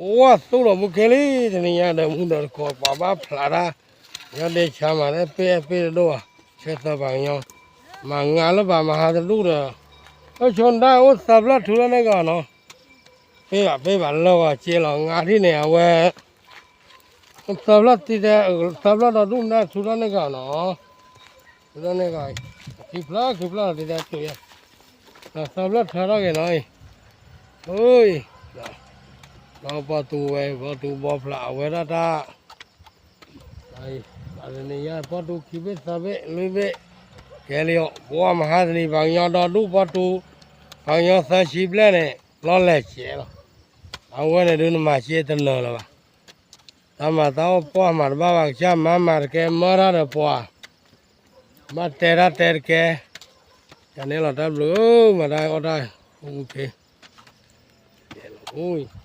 အိၣ်ဝဲသူၣ်ဒီးမူခဲလံ, တနံၤညါဒီးမူဒီးတကိး ပှၤဘၣ်ဖျးတၢ်, ညီဒဲဆါမး ပ့ၢ်အဲၣ်ပ့ၢ်တဒိၣ်ဘၣ်, ဆၢသၢပှၤကညီ, မၤငါလၢပှၤမၤဟါတဒူၣ်ဒီး, အဆိဒၣ်အိၣ်သၢဖျၢၣ်ထူလၢန့ၢ်ကီးနီၤ, ပ့ၢ်ဘၣ်ပ့ၢ်ဘၣ်လၢဂီၤက့လီၤ ငါထံၣ်န့ၣ် အဝဲ သၢဖျၢၣ်တံတဲ, သၢဖျၢၣ်ဒီဒူၣ်မတၤထူထီၣ်န့ၢ်ကီးနီၤ, ထူထီၣ်န့ၢ်ကီး, ခံဖျၢၣ်ခံဖျၢၣ်လီၤ တံတဲတူၤယဲ, ဒီးသၢဖျၢၣ်ထၢထီၣ်က့ၤနီၤအံၤ, အံၤ, ဒီးပီၢ်တူဝဲ ပီၢ်တူဘီဖျးအဝဲဒၣ်တၢ်, အံၤ, တနံၤညါပီၢ်တူခံဘ့ၣ်သၢဘ့ၣ်လွံၢ်ဘ့ၣ်, ကဲလံအီၤ ပှၤမၤဟါတနံၤပှၤကညီဒီဒူၣ်ပီၢ်တူ, ပှၤကညီသၢဆံဘျဲၣ်န့ၣ် လီၤလဲၤစဲးလီၤ, အဝဲန့ၣ်ဒုးနမၤစ့တနၢၤလၢၤဘၣ် တၢ်မၤတၢ်အိၣ်ပှၢ်မၤတဘၣ်ဘၣ်ကစၢ် မၤမၤတကဲမၢတၢ်ဒီးပှၤ, ဘၣ်တဲတၢ်တဲတကဲ, ယန့ၣ်လီၤတၢ်ဘျုး, မၤတၢ်အီၣ်တၢ်, အိၣ်မူခ့, တဲလီၤ,